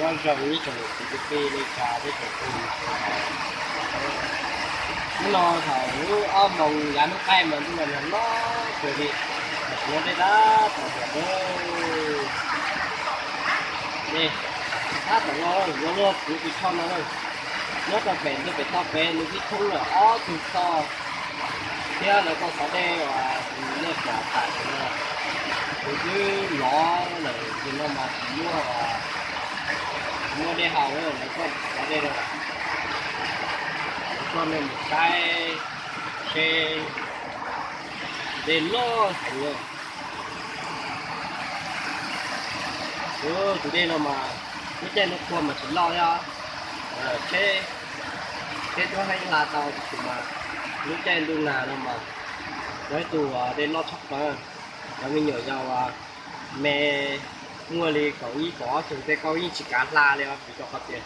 Nyob zoo ib tsoom niam txiv kwv tij neej tsa thiab tsoom phooj ywg sawv daws. Hnub no thaum lub ob moos yav hnub qaij mas ntuj los nag hlob kawg li, tam sim no dej tab tom nag. Dej tab tom los, yuav luag kwv tus tsho no na. Nyob rau pem ntug pem toj pem nws twb thoob lawm ob tug tsho thiab lawv tau xov dej uas nej pom tas no, nws twb lov lawm. Tus no mas tsis muaj, tsis muaj dej haus, lawv tau xov dej no, lawv tau nej mus saib seb dej loj heev na. Tus dej no mas lub caij ntuj qhua mas tsis loj thiab, tsheb, tsheb twb heev hla tau tab sis mas lub caij ntuj nag no mas yog ib tug dej loj tshaj plaws. Cov me nyuam yaus me muaj li kaum ib kaum ob tug tej koj yeej tsis kav hla li os, vim rau qhov tias,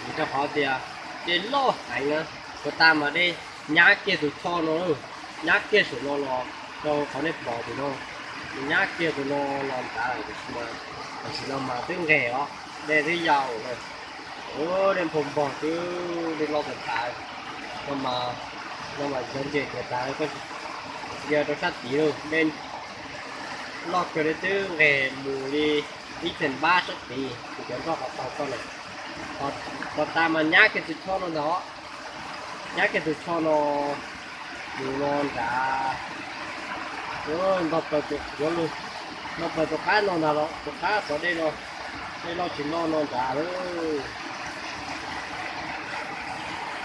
vim rau qhov tias dej loj heev na. Puag ta mas dej nyab kiag tus tsho no, nyab kiag saum no los rau qhov nej pom tim no, nyab kiag tus no los nrad lawm, tiam sis mas tam sim no mas twb nqes os, dej twb yau lawm. Dej nphau npog xwb, dej loj tas tas. No mas, no mas cov ntses tuav tas, yog rau sab tid lawm, dej loj kawg li, twb nqes mus li ib teem npab sab tid, kuv cov nroj qhov tau koj lawm. Puag ta mas nyab kiag tus tsho no ntag, nyab kiag tus tsho no mus no nrad, nto plaws tus, yuav luag, nto plaws tus qab no ntag los tus qab xov dej no, dej loj tsis loj no nrad lawm.